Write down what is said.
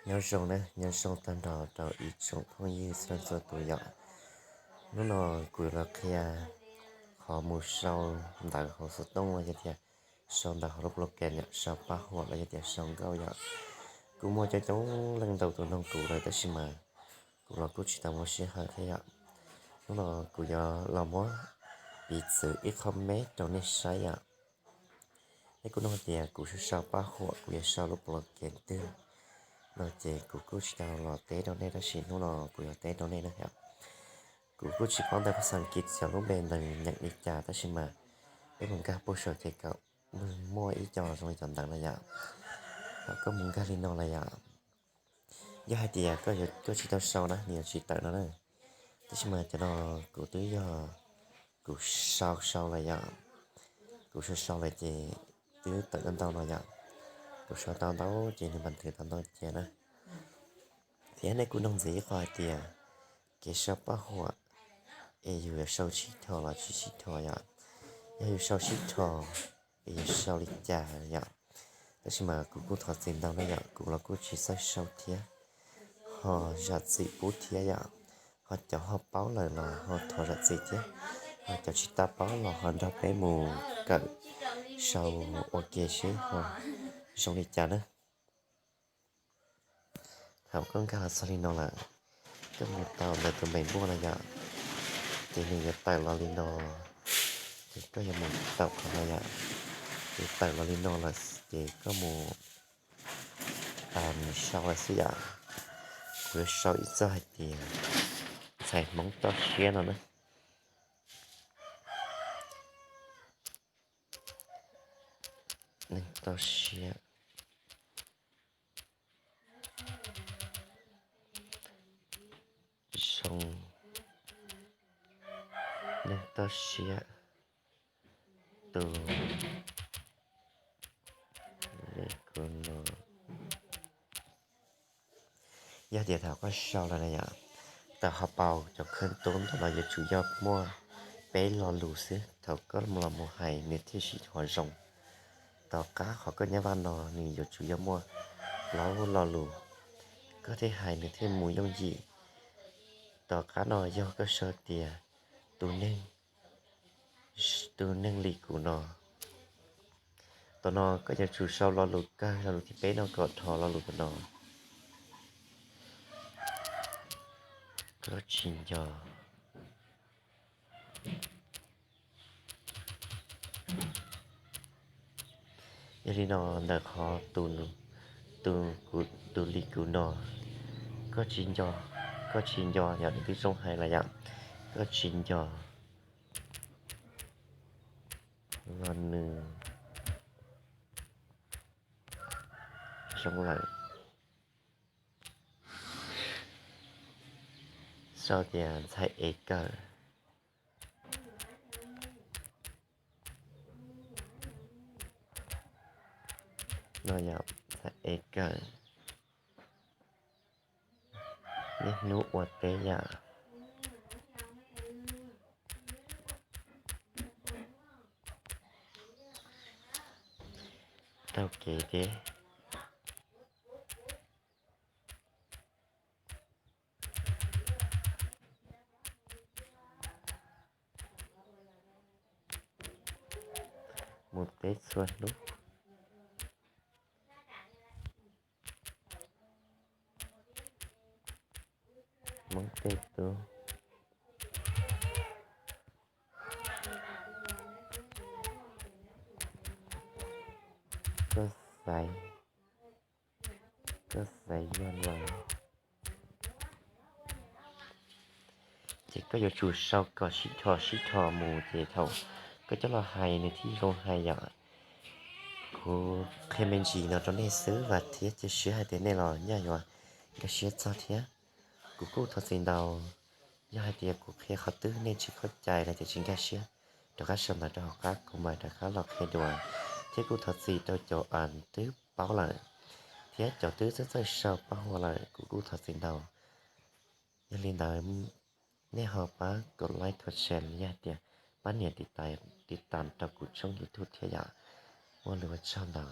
Nyob zoo na, nyob zoo tag nrho rau ib tsoom phooj ywg txhua leej txhua tus yom. Hnub no kuv yuav los qhia qhov mus sau ntawv hauv xov tooj los yog tias sau ntawv hauv lub program yom, sau pab huam los yog tias sau nkauj yom. Kuj muaj coob coob leej ntau tus nug kuv lawm tab sis mas kuv los kuj tsis tau muaj sij hawm thiab yom. Hnub no kuv yuav los muab piv txwv ib qho meb rau nej saib yom. Nej kuj nug tias kuv sau sau pab huam kuv yuav sau lub program twg no ces kuv kuj tsis tau los teb rau nej tab sis hnub no kuv yuav teb rau nej na yom. Kuv kuj tsis paub ntawv phas xas As kiv cov lub npe ntawd nyeem li cas tab sis mas peb mus nkag pub saum ces kom muaj ib co zoo li cov ntawd lawm yom. Koj mus nkag li no lawm yom. Yog hais tias koj tsis tau sau na nws yuav tsis tawm no na. Tab sis mas cov no kuv twb yog kuv sau sau lawm yom. Kuv sau sau lawm ces twb tawm ntau ntau no yom. Kuv sau tau ntau ces nws mam nthwv tau ntau cia na. Thiab nej kuj nug ntxiv ib qho hais tias kev sau pab huam es yus yuav sau sib dhos los tsis sib dhos yom. Yog yus sau sib dhos es yuav sau li cas yom. Tab sis mas kuv kuj thov txim ntau na yom, kuv los kuj tsis txawj sau thiab. Ho zam txim pub thiab yom. Ho cov ho paub lawm los ho thov zam txim thiab. Ho cov tsis tau paub los ho nrog peb mus kawm sau ua ke seb ho zoo li cas na. Thaum koj nkag los txog li no lawm, koj mus taus ntawm tus npe npuaj no yom, ces nws yuav tawm los li no. Ces koj yuav mus taus qhov no yom, ces tawm los li no lawm ces koj mus, mus sau lawm xwb yom. Kuv yuav sau ib txoj hais tias ntxhais Hmoob toj siab no na. Neeg toj siab zoo, neeg toj siab tus li kuv no. Yog tias thaum koj sau lawm na yom, tau ho paus cov khawb tub ntawm no yuav tsum yog muaj peb lo lus xwb, thaum koj los mus hais nws thiaj sib dhos zoo. Tom qab qhov koj nyab vaj no nws yuav tsum yog muaj plaub lo lus, koj thiaj hais nws thiaj mus yooj yim. Tom qab no yog koj sau tias tus neeg, tus neeg li kuv no. Tam no koj yuav tsum sau lo lus kawg, lo lus thib peb no kom dhos lo lus tam no. Koj tsis nco. Yog li no ntawm qhov tus, tus li kuv no, koj tsis nco, koj tsis nco yom, nws twb zoo hais lawm yom, koj tsis nco los nws zoo lawm. Sau tias ntxhais ev kawm no yom, ntxhais ev kawm, niaj hnub ua teb yom. Taug kev thiab. Mus teb txhua hnub. Hmoob tej tub, koj xaiv, koj xaiv yog lawm. Ces koj yuav tsum sau kom sib dhos sib dhos mus ces thaum koj coj los hais nws thiaj zoo hais yom. Kuv qhia me ntsis no rau nej xwb, vam thiab cia siab hais tias nej los nyaj yuav nkag siab txog thiab. Kuv kuj thov txim ntau, yog hais tias kuv qhia qhov twg nej tsis khuv xim los tias tsis nkag siab, rov qab sau ntawv rau hauv qab kuv mam rov qab los qhia dua. Thiab kuj thov txim rau cov uas twb paub lawm thiab cov twb txawj txawj sau pab huam lawm, kuv kuj thov txim ntau. Yog li ntawd, nej ho pab kom like, kom share, yog hais tias pab nias tiv tas rau kuv tshooj YouTube thiab yom. Ua li ua tsaug ntau.